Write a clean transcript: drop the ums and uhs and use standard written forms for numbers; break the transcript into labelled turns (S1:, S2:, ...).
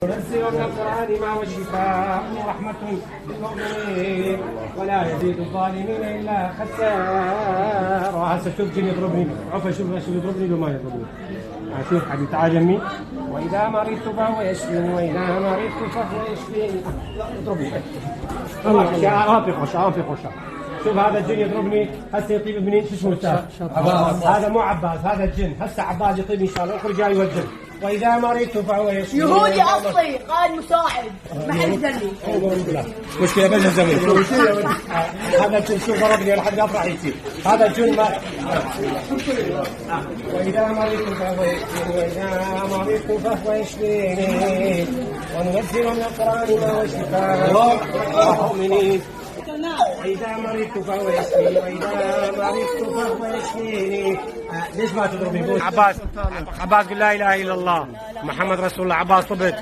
S1: ننزل من القرآن ما هو شفاء ورحمة للمؤمنين ولا يزيد الظالمين إلا خسارا. هسه شوف جن يضربني، عفوا شوف يضربني لو ما يضربني. شوف حبيبي تعال يمي. وإذا مرضت فهو يشفيني وإذا مرضت فهو يشفيني. اضربني. أنفق خشة. شوف هذا الجن يضربني هسه يطيب منين؟ شو اسمه عباس. هذا مو عباس، هذا الجن. هسه عباس يطيب ان شاء الله، اخرج جاي يوجه. واذا مرضت فهو يشفيني.
S2: يهودي اصلي قائد مساعد ما حد يدلي.
S1: مشكله بس نسوي. هذا الجن شوف ضربني لحد افرح يصير. هذا الجن ما واذا مرضت فهو يشفيني واذا مرضت فهو يشفيني وننزل من القران ما هو شفاء للمؤمنين. وإذا مرضت فهو يشفيني وإذا مرضت فهو يشفيني. ليش ما تضربني؟ عباس قل لا إله إلا الله محمد رسول الله. عباس طبت.